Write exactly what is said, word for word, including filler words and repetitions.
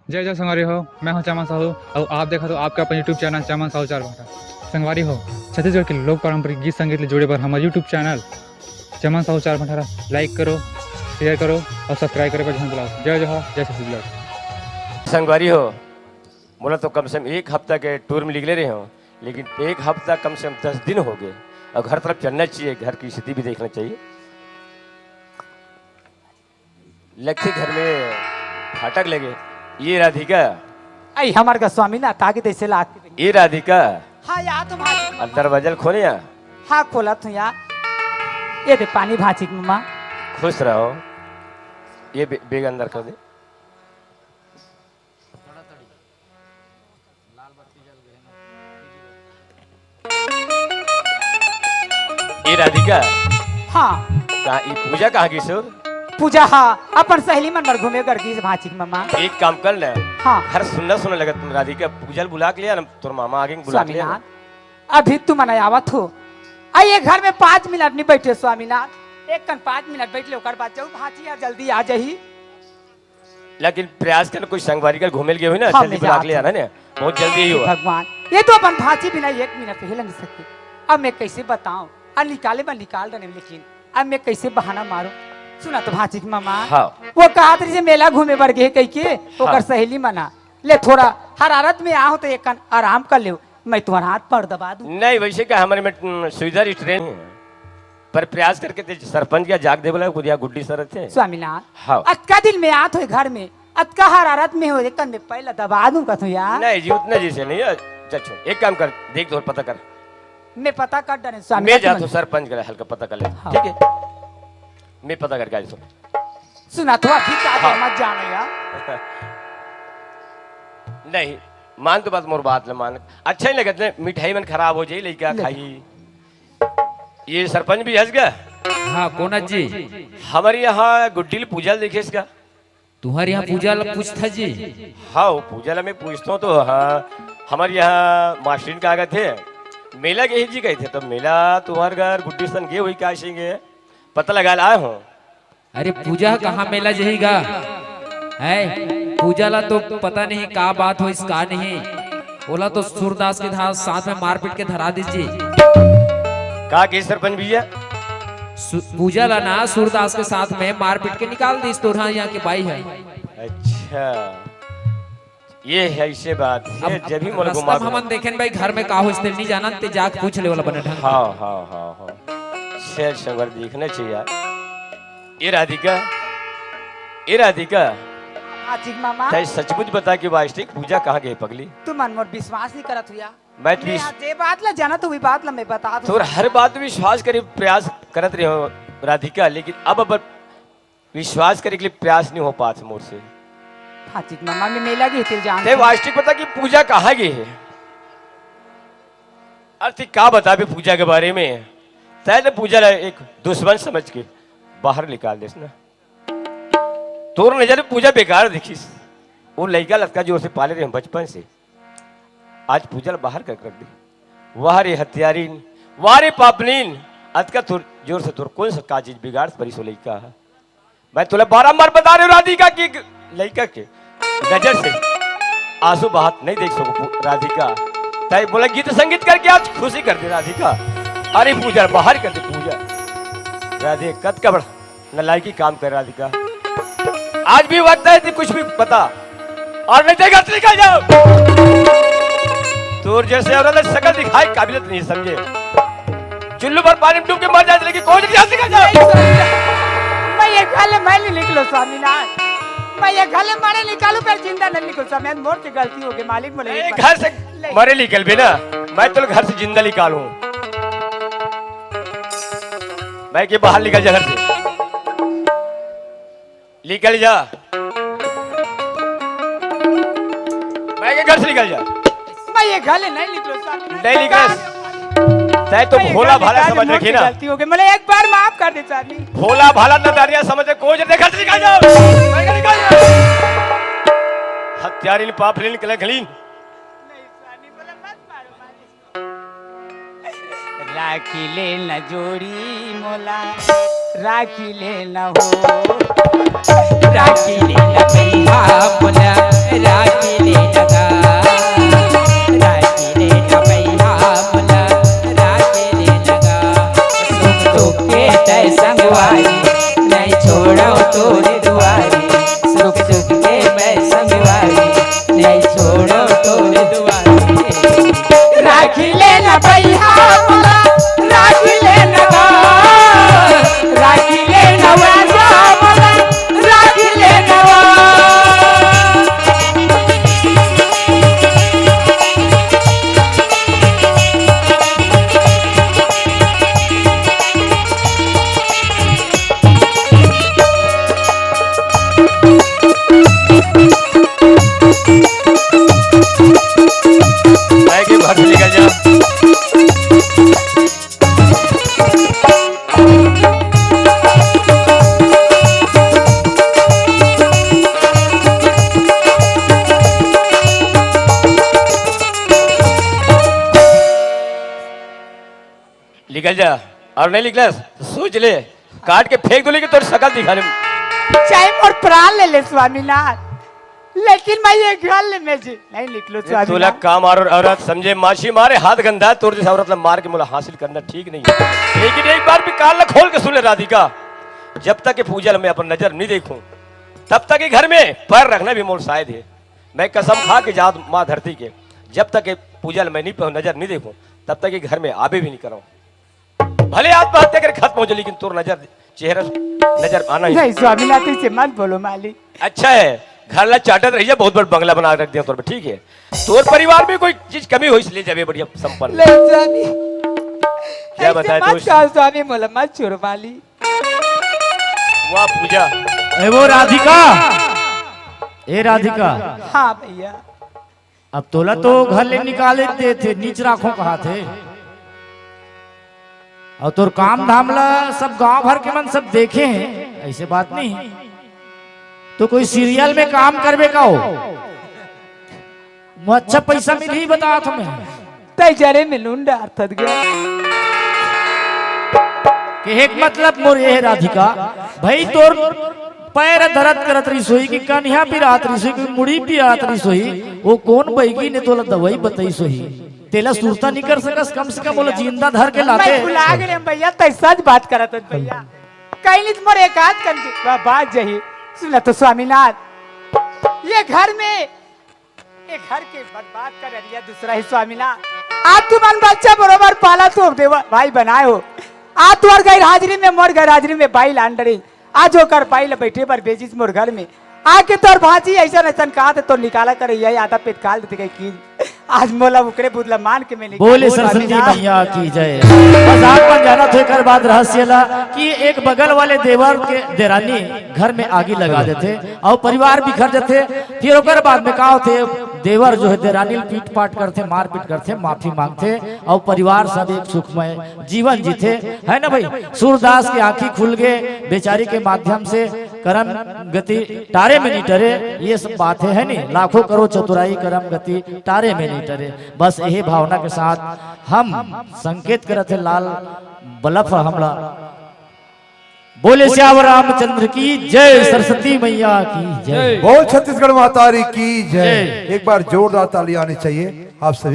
जय जय संगवारी हो, मैं हूं चमन साहू अउ आप देखत हो आपके अपन YouTube चैनल चमन साहू चार भाठा। संगवारी हो, छत्तीसगढ़ के लोक पारंपरिक गीत संगीत ले जुड़े बर हमर YouTube चैनल चमन साहू चार भाठा ला like करो, share करो अउ subscribe करे बर झन भुलाओ। जय जोहार, जय छत्तीसगढ़। संगवारी हो, मोला तो कम से कम एक हफ्ता के टूर में निकले रहे हो, लेकिन एक हफ्ता कम से कम दस दिन हो गए अउ घर तरफ चलना चाहिए, घर की स्थिति भी देखना चाहिए। लक्ष्य घर में फाटक लगे। ये राधिका। आई हमर का स्वामी ना ताकि तैसे लागते। ये राधिका। हाँ यार, तुम्हारी। अब दरवाजा ल खोले या। हाँ, खोलत हूँ यार। ये दे पानी भांची के ममा। खुश रहो। ये बे-, बेग अंदर कर दे। ए राधिका। हाँ। का ई पूजा कहाँ गिस? पूजा, हाँ, अपन सहेली मन बर घूमे बर गिस भांची के ममा। एक काम कर ना। हाँ। घर सुन्ना सुन्ना लगत राधिका, पूजा ल बुला के ले आ ना, तोर मामा आगे बुला के ले आ ना। स्वामीनाथ, अभी तुमन आवत हो। आ ये घर में पाँच मिनट नहीं बैठे स्वामीनाथ, एक कन पाँच मिनट बैठ ले, ओकर बाद जाऊ भांची, आ जल्दी आ जाही। लेकिन प्रयास कर, कोई संगवारी कर घूमे ल गए हुई ना, हाँ, जल्दी मैं बुला के ले जात आना हूँ। ना, बहुत जल्दी ही हे हुआ। भगवान, ये तो अपन भांची बिना एक मिनट हिल नहीं सके। अब मैं कैसे बताऊं? अब निकाले बर निकाल रहे, लेकिन अब मैं कैसे बहाना मारूं? सुना तो भांची के ममा, हाँ। वो कहत रही जे मेला घूमे बर गे कह के, ओकर हाँ। सहेली मना ले थोड़ा हरारत में आहो तो एक कन आराम कर ले, मैं तुम्हारा हाथ पर दबा दूं। नहीं, वैसे क्या हमारे में, उम, सुविधा रही ट्रेन है। पर प्रयास करके ते सरपंच का जाग दे बोला, कुछ या गुड्डी सर थे। स्वामीनाथ, हाँ। अतका दिन में आत हो घर में, अतका हरारत में हो, एक कन में पहला दबा दूं का तू यार। नहीं जी, उतना जी से नहीं है। अच्छा, अच्छा, एक काम कर, देख दो, पता कर। मैं पता कर डरे स्वामी, मैं मत जाता मन। हूँ सरपंच का हल्का पता कर ले, हाँ। ठीक है? मैं पता करके आ जाता हूँ। सुना तो अभी का हाँ। मत जाना यार। नहीं, मान तो बात, मोर बात ल मान। अच्छा ही लगत ने, मिठाई मन खराब हो जाई, लइका ले। खाई। ये सरपंच भी हंस गया। हाँ, कोना जी? हमारे यहाँ गुड्डी ल पूजा ल देखे इसका। तुम्हारे यहाँ पूजा ल पूछता जी? हाँ, वो पूजा ल मैं पूछता हूँ तो हाँ, हमारे यहाँ मास्टरिन का आगत है, मेला गए जी गए थे, तो मेला तुम्हारे घर गुड्डी सन गए हुई क्या सिंगे, पता लगा लाए हो। अरे पूजा ह कहाँ मेला जही गा? है, पूजा ला तो पता नहीं का बात होइस का नहीं, ओला तो सूरदास के धा-, साथ में मारपीट के धरा दीस जी। का के सरपंच भैया? सु-, पूजा ला ना सूरदास के साथ में मारपीट के निकाल दीस तोर हा यहाँ के बाई है। अच्छा, ये है, ऐसे बात है, अब जब ही मोला रस्ता घुमा में दो। हमन देखेन भाई, घर में का होइस तेल नहीं जानन, ते जाके पूछ ले वाला बने ढंग। हाँ, हाँ, हाँ, हाँ। शेर सबर देखना चाहिए यार। ए राधिका, ए राधिका, हाँ, ठीक मामा। तै सचमुच बता कि वास्तविक पूजा कहाँ गए पगली? तुमन मोर विश्वास नहीं करत हुआ। मैं तो मैं विश- आज जे बात ला जानत हुई बात ला मैं बता दूँ। तोर हर बात में विश्वास करे प्रयास करत रहे हो राधिका, लेकिन अब, अब विश्वास करे के लिए प्रयास नहीं हो पात मोर से। हाँ, ठीक मामा, मैं मेला गई थी जान तै से। वास्तविक बता कि पूजा कहाँ गई है? अरे तै का बताबे पूजा के बारे में? तै तो पूजा ला एक दुश्मन समझ के बाहर निकाल देस ना। तोर नजर में पूजा बेकार दिखिस। वो लइका लतका जोर से पाले रहे हम बचपन से। आज पूजा ला बाहर करके रख दे। वाह रे हत्यारिन, वाह रे पापनिन, अतका तोर जोर से तोर कौन सा का चीज बिगाड़ परिस हो लइका? मैं तोला बारंबार बता रहे हो राधिका कि लइका के नजर से आंसू बहात नहीं देख सको पू-, राधिका। तै बोला गीत संगीत करके आज खुशी कर दे राधिका। अरे पूजा बाहर कर दे पूजा। राधे कतका बड़ा नलायकी काम कर राधिका। आज भी वक्त है कि कुछ भी बता और नहीं देगा तो निकल जाओ। तोर जैसे औरत है, शकल दिखाए काबिलियत नहीं समझे। चुल्लू भर पानी में डूब के मर जाए, लेकिन कोई नहीं निकाल सका। मैं ये घर ले मैं नहीं निकलो स्वामीनाथ, मैं ये घर ले मारे निकालू पर जिंदा नहीं निकलो स्वामी, मोर से गलती हो गई मालिक, बोले नहीं, एक बार। घर से ले। मरे निकल भी ना, मैं तो घर से जिंदा निकालूं। मैं के बाहर निकल जा घर से। निकल जा। मैं के घर से निकल जा। मैं ये घर ले नहीं निकलो स्वामी। नहीं निकल। तै तो मैं ये भोला घर भाला निकाल समझ मोर रखी से ना। गलती हो गई, मतलब एक बार माफ कर दे स्वामी। भोला भाला नदारिया समझ के कोई जल्दी घर से निकल जाओ। मैं के निकल जा। हत्यारिन पापलिन कलखलिन। नहीं स्वामी, बोला मत मारो, मालिक। राखी ले न जोड़ी मोला, राखी ले न हो, राखी ले न भैया मोला, निकल जा। अउ नहीं निकलस, सोच ले, काट के फेंक दो, लेकिन तोर सकल दिखा ले। चाहे मोर प्राण ले ले स्वामीनाथ, लेकिन मैं ये घर ले में जी नहीं निकलो स्वामीनाथ। तोला काम और औरत समझे, माछी मारे हाथ गंदा, तोर जैसे औरत ला मार के मोला हासिल करना ठीक नहीं है। लेकिन एक बार भी कान ला खोल के सुन ले राधिका, जब तक ये पूजा ला मैं अपन नजर नहीं देखूं, तब तक ये घर में पैर रखना भी मोर शायद है। मैं कसम खा के जात माँ धरती के, जब तक ये पूजा ला मैं नहीं पह-, नजर नहीं देखूं, तब तक ये घर में आबे भी नहीं करूं। भले आत्महत्या करके खत्म हो जाए, लेकिन तोर नजर, चेहरा नजर आना ही। नहीं स्वामीनाथ, इसे मत बोलो मालिक। अच्छा है, घर ला चाटत रहिए, बहुत बड़ा बंगला बना के रख दिया तोर पे, ठीक है। तोर परिवार में कोई चीज कमी हो, इसलिए जब ये बढ़िया संपन्न। ले स्वामी, क्या ऐसे बताए मत दोस्त? कहो स्वामी, मोला मत छोड़ो मालिक। वाह पूजा। ए वो राधिका, ए राधिका। हाँ भैया। अब तोला तो घर ले निकाले देथे, नीच राखो कहाथे। अउ तोर काम धाम ला सब गांव भर के मन सब देखे हैं, ऐसे बात नहीं। तो कोई सीरियल में काम करबे का हो? वो अच्छा पैसा मिलही बता तुम्हें। तै जरे में लून डारथत गया। कहे के मतलब मोर ये है राधिका, भाई तोर पैर दर्द करत रहिस होही कि कनिहा पिरात रहिस होही कि मुड़ी पिरात रहिस होही, वो कौन बैगी ने तोला दवाई बताइस होही? तेला सुरता नहीं कर सकस, कम से कम बोला जिंदा धर के लाते। मैं भुला गेले भैया, तै सच बात करत हस भैया। कहीं नहीं मोर एक आध कन बा-, बात जही। सुन तो स्वामीनाथ, ये घर में ये घर के बर्बाद कर रहिया दूसरा ही स्वामीनाथ। आज तुमन बच्चा बरोबर पाला तो देवा भाई बनाए हो। आज तोर गैर हाजिरी में, मोर गैर हाजिरी में बाई लान डरी। आज ओकर बाई ला बैठे बर भेजिस मोर घर में। आके तोर भांजी ऐसा ऐसा कहा थे तो निकाला कर यही आधा पेट काल देते गई की। आज मोला उकरे बुदला मान के मैं निकाल बोले बोल सरस्वती स्वामीनाथ। मैया की जय। बस आप मन जानत हो एकर बाद रहस्य ला कि एक बगल वाले देवर के देरानी घर में आगी लगा देथे अउ परिवार बिखर जथे। फिर ओकर बाद में का होथे, देवर जो है देरानी ल पीट पाट करथे, मारपीट करथे, माफी मांगथे अउ परिवार सब एक सुखमय जीवन जीथे, है ना भाई? सूरदास के आंखी खुल गे बेचारी के माध्यम से, करम गति टारे में नहीं टरे, ये सब बात है, है नहीं? लाखों करो चतुराई करम गति टारे में नहीं टरे। बस यही भावना के साथ हम संकेत करत हे लाल बलफ हमला। बोले सियावर रामचंद्र की जय, सरस्वती मैया की जय। बोल छत्तीसगढ़ महतारी की जय। जय। एक बार जोरदार ताली आनी चाहिए आप सभी।